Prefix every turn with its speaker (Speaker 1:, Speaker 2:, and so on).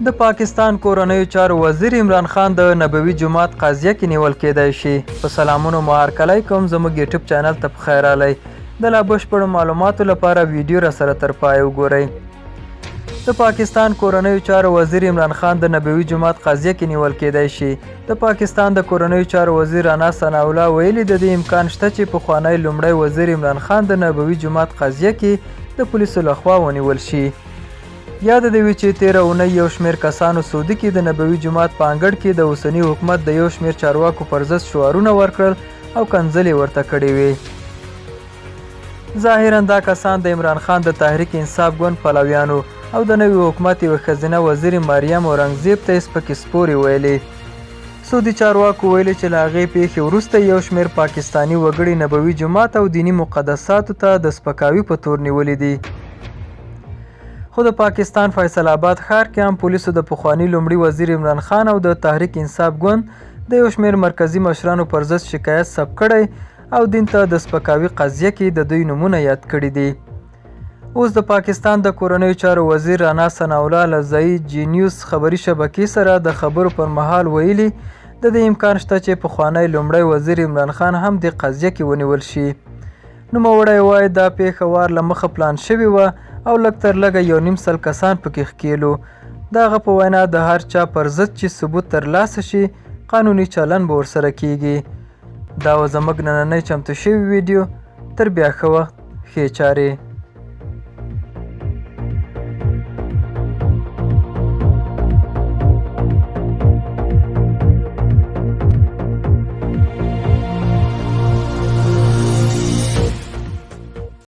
Speaker 1: د پاکستان کورنیو چارو وزیر عمران خان د نبوي جومات قضیه کې نیول کېدای شي. په سلامونو مو هرکلی کوم، زموږ یوټیوب چینل ته پخیر راغلی. د لا بشپړو معلوماتو لپاره ویډیو را سره تر پایه وګورئ. د پاکستان کورنیو چارو وزیر عمران خان د نبوي جومات قضیه کې نیول کېدای شي. د پاکستان د کورنیو چارو وزیر رانا ثناءالله ویلي، د دې امکان شته چې پخوانی لومړی وزیر عمران خان د نبوي جومات قضیه کې د پولیسو لخوا ونیول شي. یاده دې وي چې تېره اونۍ یو شمېر کسانو سعودي کې د نبوي جومات په انګړ کې د اوسني حکومت د یو شمېر چارواکو پر ضد شعارونه ورکړل او کنځلې ورته کړې وې. ظاهراً دا کسان د عمران خان د تحریک انصاف ګوند پلویان وو او د نوي حکومت یوې ښځینه وزیرې مریم اورنګزیب ته یې سپکې سپورې ویلې. سعودي چارواکو ویلي چې له هغې پېښې وروسته یو شمېر پاکستاني وګړي نبوي جومات او دیني مقدساتو ته د سپکاوي په تور نیولي دي. خو د پاکستان فیصل آباد ښار کې هم پولیسو د پخواني لومړي وزیر عمران خان او د تحریک انصاف ګوند د یو شمېر مرکزي مشرانو پر ضد شکایت ثبت کړی او دین ته د سپکاوي قضیه کې د دوی نومونه یاد کړي دي. اوس د پاکستان د کورنیو چارو وزیر رانا ثناءالله له ځایي جي نیوز خبري شبکې سره د خبرو پر مهال ویلي، د دې امکان شته چې پخوانی لومړی وزیر عمران خان هم دې قضیه کې ونیول شي. نوموړی وايي، دا پېښه وار له مخه پلان شوې وه او لږ تر لږه 1.5 کسان پکې ښکېل وو. د هغه په وینا، د هر چا پر ضد چې ثبوت ترلاسه شي، قانوني چلن به ورسره کېږي. دا وه زموږ نننۍ چمتو شوې ویډیو. تر بیا ښه وخت، ښې چارې.